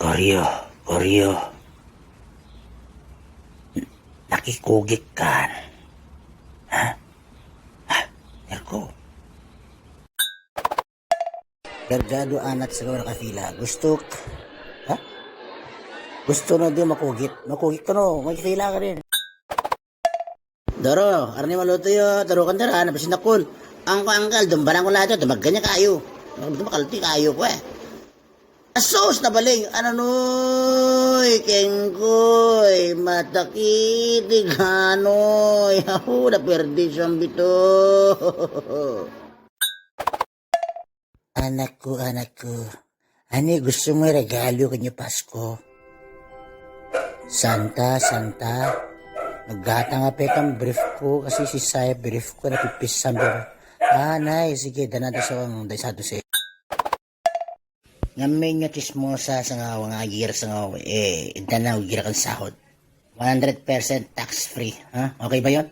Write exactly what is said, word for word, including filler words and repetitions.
Korio, Korio. Nakikugit kan. Ha? Ha? Erko. Kargadu anat sagawa' nakafila. Gustuk. Ha? Gusto na di makugit. Makugit ka no. Makifila ka din. Doro, arni maluto yo, doro kan dara, na bisin takun. Angko angkal, dumbaran ko lato, dumaganya kayu. Dumbakalti kayu ko eh. Asus na baling, ananoy, kengkoy, matakiti kanoy. Ahu, da perdi sambito. Anakku, anakku, ani gusto mo regalo kanyo Pasko? Santa, Santa, maggatang ape kan brief ko, kasi sisay brief ko, napipisan brief. Ah, nay, sige, dana da sawang, da satu se. Ngamin nyo chismosa sangaw, ngagir sangaw, eh, dana ugir kan sahod. One hundred percent tax free, ha? Okay ba yon?